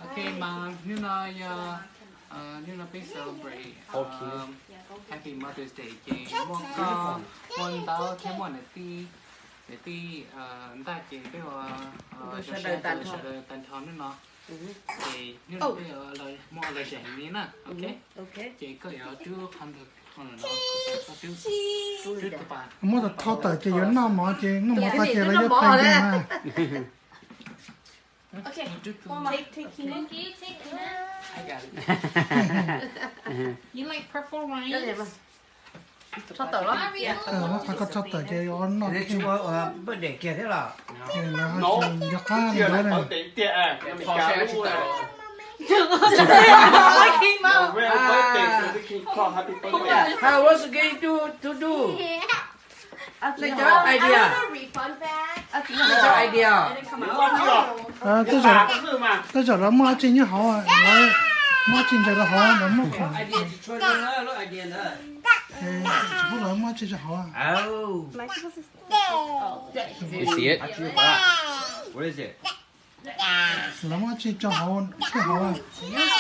Ok, Mom, hnub no yog, hnub no peb celebrate Happy Mother's Day ces muab koj, muab ntaub thiab muab niam tij, niam tij ntaj ces peb ua sawv daws tag nrho hnub no. Ces hnub no peb muab ua lom zem li na, ok? Ces koj yuav rub qhov ntawd, qhov ntawd no, koj rub, rub tus pas. Muab tau tawm ces yuav noj mov ces noj mov tag ces los yuav pheej na. Okay. Take, take Kina. I got it. You like purple rice? Tso tawm los. Muab qhov koj tso tawm ces yuav noj. Npawj dem kiag thiab los? Nco qab li ntawd na. How was it going to, to do? Neb cov idea, neb cov idea. Tej zaum lawv muaj dab tsi nyob hauv, lawv muaj dab tsi ntsaws rau hauv lawv muab khoom. Tsis pub lawv muaj dab tsi rau hauv. Lawv muaj dab tsi rau hauv thiab hauv. Yog dab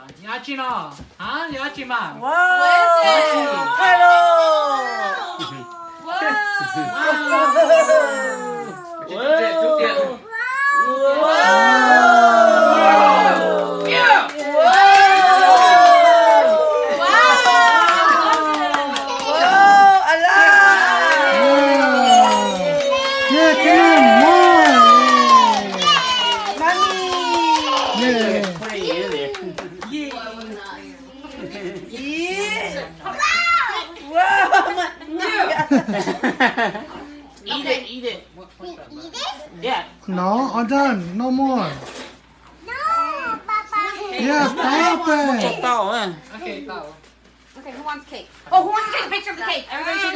tsi no? Yog dab tsi mas? Eat it, eat it. Yeah. No, I'm done. No more. Yeah, stop it. Tau. Okay, tau. Okay, who wants cake? Oh, who wants to take a picture of the cake? Everybody take a